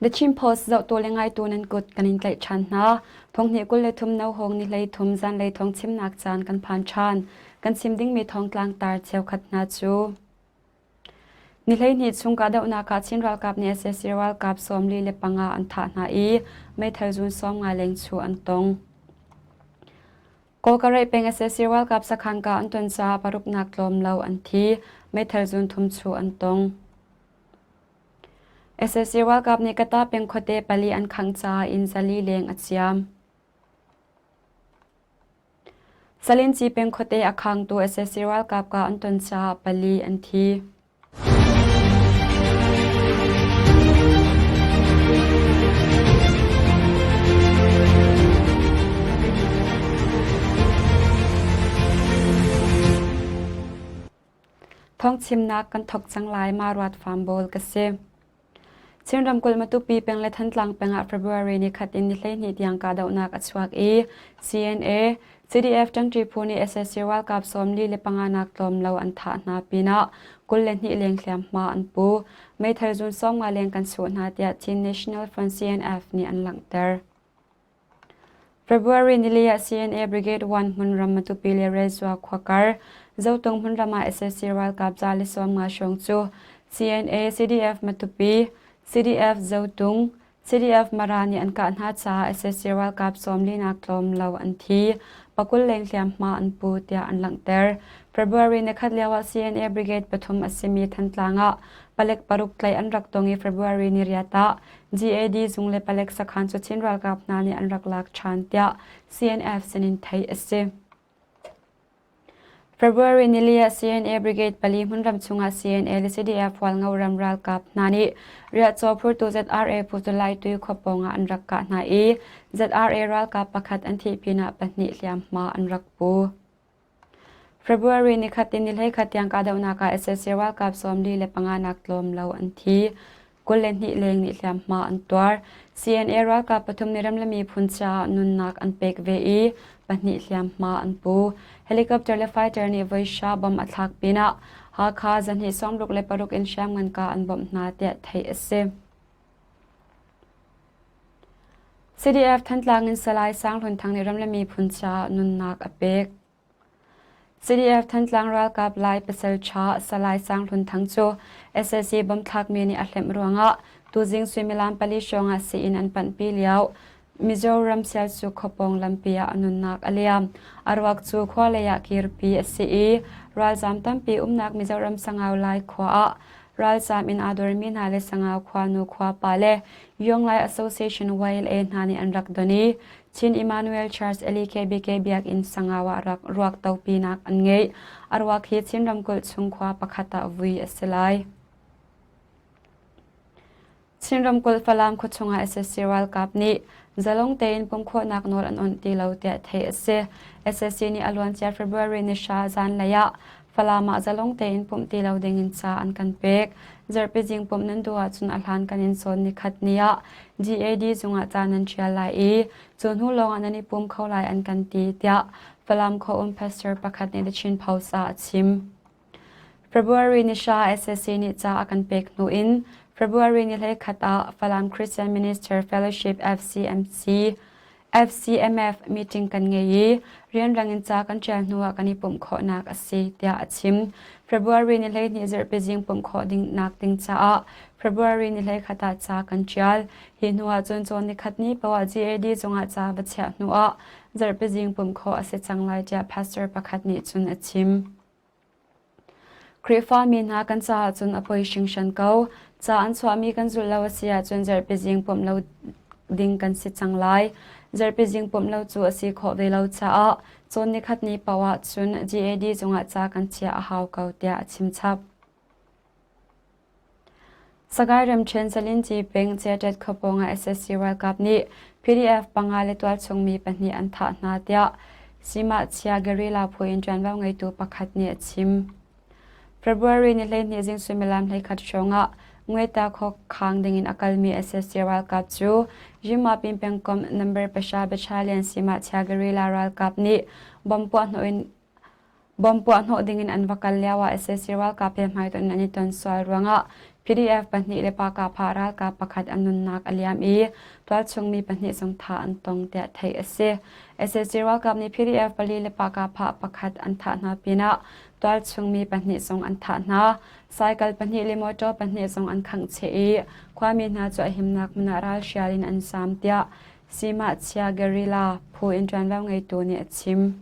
The Chin Post zohtu le ngaitu nan kut kan in tlaih ṭhan hna. Thonghnih 23 no hawng ni 13 zanlei thawng chimnak caan kan phan ṭhan. Kan chim dingmi thawngtlang tar cheukhat hna cu Ni 12 chung kahdohnak ah Chin ralkap nih sac ralkap 45 an thah hna i meithal zun 50 leng chuh an tong. Kawlkarei peng sac ralkap sakhan kah an ton caah paruknak tlawm lo an thi, meithal zun thum chuh an tong. Sac ralkap nih Kata peng khuate pali an khangh caah inn zali leng a ciam. Salinci peng khuate a khangtu sac ralkap kah an ton caah pali an thi. Thawngchimnak kan thawk cang lai ma ruat farm bawl ka si. Chin ramkulh Matupi peng le Thantlang peng ah February ni khat in ni 12 tiang kahdohnak a chuak i CNA, CDF ṭangṭi phu nih sac ralkap 45 nak tlawm lo an thah hna pinah 22 leng hliamhma an pu. Meithal zun 50 leng kan chuh hna tiah Chin National Front CNF nih an langhter. February nili ah CNA Brigade 1 hmunram Matupi le Rezua khua kar Zotung hmunram ah sac ralkap 150 hrawng cu CNA, CDF Matupi, CDF Zotung, CDF Mara nih an kah hna caah sac ralkap 40 tlawm lo an thi, pakul leng hliamhma an pu tiah an langhter. February nikhat lio ah CNA Brigade pathum a simi Thantlang ah palek paruk tlaih an rak tong i February ni riat ah GAD zung le palek sakhan cu Chin ralkap hna nih an rak lak ṭhan tiah CNF sinin theih a si. February nili ah CNA Brigade pali hmunram chungah CNA le CDF Hualngo ram ralkap hna nih riahcaw phurtu ZRA phu cu Laitui khua pawngah an rak kah hna i ZRA ralkap pakhat an thih pinah pahnih hliamhma an rak pu. February nikhat in ni 11 tiang kahdohnak ah sac ralkap 45 nak tlawm lo an thi. 22 leng nih hliamhma an tuar. CNA ralkap pathum nih ram le miphun caah nunnak an pek ve i pahnih hliamhma an pu. Helicopter le fighter nih voihra bom a thlak pinah Hakha zahnih 66 in hriamngan ka an bawmh hna tiah theih a si. CDF Thantlang in Salai Sang Hlun Thang nih ram le miphun caah nunnak a pek. CDF Thantlang ralkap Lai pasal ṭha Salai Sang Hlun Thang cu sac bomb thlakmi nih a hlemh ruangah tuzing suimilam pali hrawng ah sii-inn an panhpi lio Mizoram Sialsuk khuapawng lampi ah a nunnak a liam. A ruak cu khua lei ah kirpi a si i ralzaam tampi umnak Mizoram Sangau Lai khua ah Ralzaam in aa dormi hna le Sangau khuanu khuapa le Yonglai Association YLA hna nih an rak don i Chin Emmanuel Church LEKBK Biakinn Sangau ah rak ruak topinak an ngeih. A ruak hi Chin ramkulh chung khua pakhat ah vui a si lai. Chin ramkulh Falam khuachung ah sac ralkap nih zalong tein pumkhawhnak nawl an awnh ti lo tiah theih a si. Sac nih a luancia February ni hra zanlei ah Falam ah zalong tein pumh ti lo dingin ca an kan pek. Zarhpi zing pumh nan duh ahcun a hlan kan in cawn nikhat ni ah GAD zungah ca nan ṭial lai i cu hnu lawngah nan i pum kho lai an kan ti tiah Falam khuaum pastor pakhat nih The Chin Post ah a chim. February ni hra sac nih ca a kan pek hnu in February ni 11 ah Falam Christian Minister Fellowship FCMC FCMF meeting kan ngei i rianrang in ca kan ṭial hnu ah kan i pumh khawhnak a si tiah a chim. February ni 12 zarhpi zing pumh khawh ding nak ding caah February ni 11 ah ca kan ṭial. Hi hnu ah cun cawn nikhat ni poah GAD cungah ca va chiah hnu ah zarhpi zing pumh khawh a si cang lai tiah pastor pakhat nih cun a chim. Khrihfami hna kan caah cun a poi hringhran ko. Ca an chuahmi kan zulh lo a si ahcun zarhpi zing pumh lo ding kan si cang lai. Zarhpi zing pumh lo cu a si khawh ve lo caah cawn nikhat ni paoh ah cun GAD zungah ca kan chiah a hau ko tiah a chim chap. Sagaing ramṭhen Salinci peng Ceṭet khua pawngah sac ralkap nih PDF panga le tualchung mi pahnih an thah hna tiah Simahchia guerrilla phu in ṭuanvo ngeitu pakhat nih a chim. February ni 12 zing suimilam 11 hrawngah Ngweta khuakhang dingin a kalmi sac ralkap cu Yimapin pengkomh number pahra battalion Simahchia guerrilla ralkap nih bomb puahhnawh in Bomb puahhnawh dingin an va kal lioah sac ralkap he hmaitonh an i ton sual ruangah PDF pahnih le Pakapha ralkap pakhat an nunnak a liam i tualchung mi pahnih zong thah an tong tiah theih a si. Sac ralkap nih PDF pali le Pakapha pakhat an thah hna pinah tualchung mi pahnih zong an thah hna. Cycle pahnih le motor pahnih zong an khangh cheh i khuami hna cu a himnak hmun ah ralhrial in an zaam tiah Simahchia Guerrilla phu in ṭuanvo ngeitu nih a chim.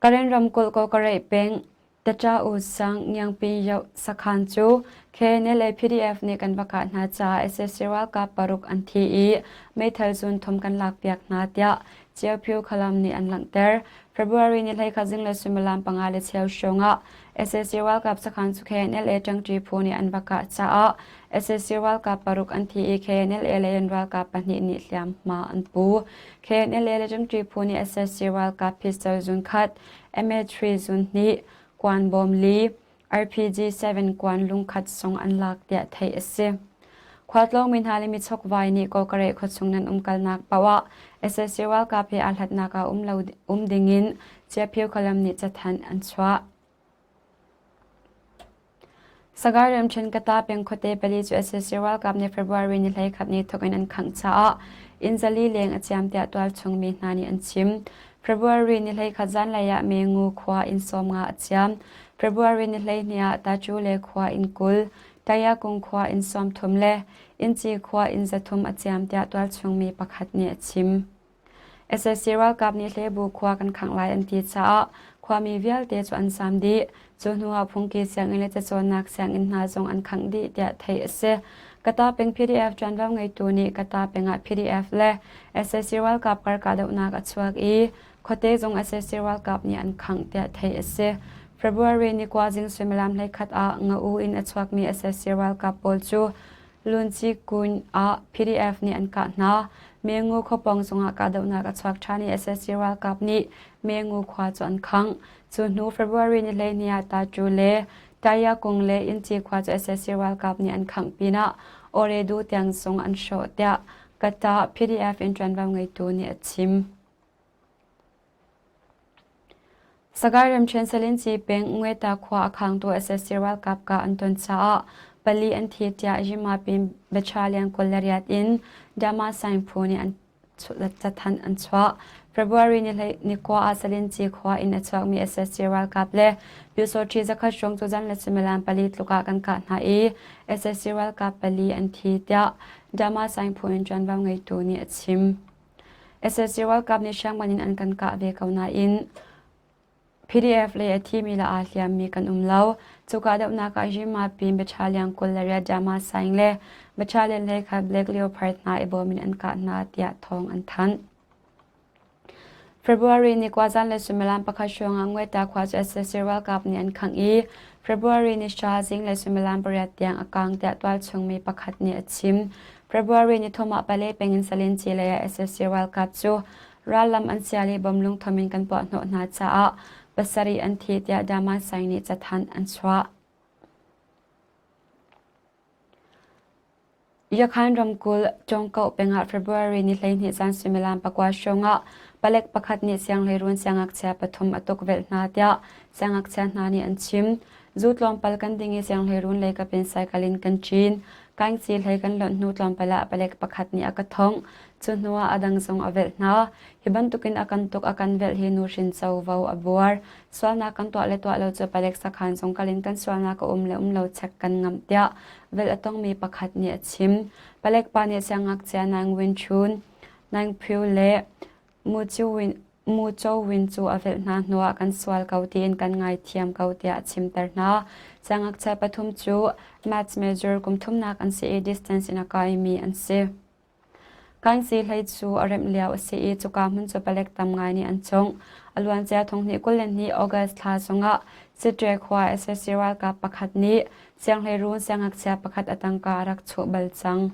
Karen ramkulh Kawkareih peng Tacha U sang Ngiangpi Yoh sakhan cu KNLA PDF nih kan va kah hna caah sac ralkap paruk an thi i meithal zun thum kan lakpiak hna tiah Ciaphyu Khalam nih an langhter. February ni 11 zinglei suimilam panga le cheu hrawng ah sac ralkap sakhan cu KNLA ṭangṭi phu nih an va kah caah sac ralkap paruk an thi i KNLA lei an ralkap pahnih nih hliamhma an pu. KNLA le ṭangṭi phu nih sac ralkap pistol zun khat, MA3 zun hnih, kuan bawm li, RPG-7 kuan lungkhat sung an lak tiah theih a si. Khualtlawngmi hna le michokvai nih Kawkareh khuachung nan umkalnak paoh ah sac ralkap he aa hlatnak ah um lo um dingin Chiaphio khualam nih cathanh an chuah. Sagaing ramṭhen Kata peng khuate pali cu sac ralkap nih February ni 11 ni thawk in an khangh caah inn zali leng a ciam tiah tualchung mi hna nih an chim. February ni 11 zanlei ah Mengu khua inn 50 a ciam. February ni 12 ah Tachule khua inn 20, Tayakung khua inn 30 le Innci khua inn 300 a ciam tiah tualchung mi pakhat nih a chim. Sac ralkap nih Hlebu khua kan khangh lai an ti caah khuami vialte cu an zaam dih. Cu hnu ah phungki sianginn le cacawnnak sianginn hna zong an khangh dih tiah theih a si. Kata peng PDF ṭuanvo ngeitu nih Kata peng ah PDF le sac ralkap kar kahdohnak a chuak i khuate zong sac ralkap nih an khangh tiah theih a si. February ni kua zing suimilam 11 ah Nga-u in a chuakmi sac ralkap pawl cu Lunci Kun ah PDF nih an kah hna. Mengu khuapawng zongah kahdohnak a chuak ṭhan i sac ralkap nih Mengu khua cu an khangh. Cu hnu February ni 12 ah Tacu le Tayakung le Inci khua cu sac ralkap nih an khangh pinah Oredu tiang zong an hrawh tiah Kata PDF in ṭuanvo ngeitu nih a chim. Sagaing ramṭhen Salinci peng Ngweta khua a khangtu sac ralkap kah an ton caah pali an thi tiah Yimapin Battalion 28 in Dama Saing phu nih an cathanh an chuah. February ni kua ah Salinci khua in a chuakmi sac ralkap le Pyusawṭhi zakhat hrawng cu zan le suimilam pali tluk ah kan kah hna i sac ralkap pali an thi tiah Dama Saing phu in ṭuanvo ngeitu nih a chim. Sac ralkap nih hriamngan in an kan kah ve ko nain PDF lei a thimi le aa hliammi kan um lo. Cu kahdohnak ah Yimapin Battalion 28 Jama Saing le Battalion 11 Black Leopard hna i bawm in an kah hna tiah thawng an thanh. February ni kua zan le suimilam pakhat hrawng ah Ngweta khua cu sac ralkap nih an khangh i February ni hra zing le suimilam pariat tiang a kang tiah tualchung mi pakhat nih a chim. February ni thum ah Pale peng in Salinci lei ah sac ralkap cu rallam an sial i bom lungthom in kan puahhnawh hna caah pasarih an thi tiah Daman Saing nih cathanh an chuah. Yakhan ramkulh Cawngkoh peng ah February ni 12 zan suimilam pakua hrawng ah palek pakhat nih sianghleiruun siangngakchia pathum a tukvelh hna tiah siangngakchia hna nih an chim. Zu tlawmpal kan ding i sianghleiruun lei kap in cycle in kan ṭin. Kaingci hlei kan lonh hnu tlawmpal ah palek pakhat nih a ka thongh. Cu hnu ah a dang zong a velh hna. Hi bantukin a kan tuk a kan velh hi nuhrin covo a buar. Sualnak kan tuah le tuah lo cu palek sakhan zung kal in kan sualnak a um le um lo check kan ngamh tiah velh a tongmi pakhat nih a chim. Palek pa nih siangngakchia Nang Win Chun, Nang Phyu le Mu Chiu Win Mu Cho Win cu a velh hna hnuah kan sual ko tiin kan ngaithiam ko tiah a chimter hna. Siangngakchia pathum cu maths major kum thumnak an si i distance in a kaimi an si. Kaingsi hlei cu a remh lio a si i cuka hmun cu palek tam ngai nih an cungh. A luancia 2022 August thla zongah Sitre khua sac ralkap pakhat nih sianghleiruun siangngakchia pakhat a tangka a rak chuh bal cang.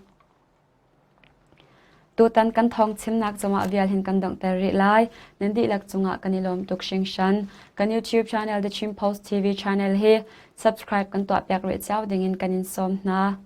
Tutan kan thawng chimnak cungah vial hin kan donghter rih lai. Nan dihlak cungah kan i lawm tuk hringhran. Kan YouTube channel The Chin Post TV channel hi subscribe kan tuahpiak rih cio dingin kan in sawm hna.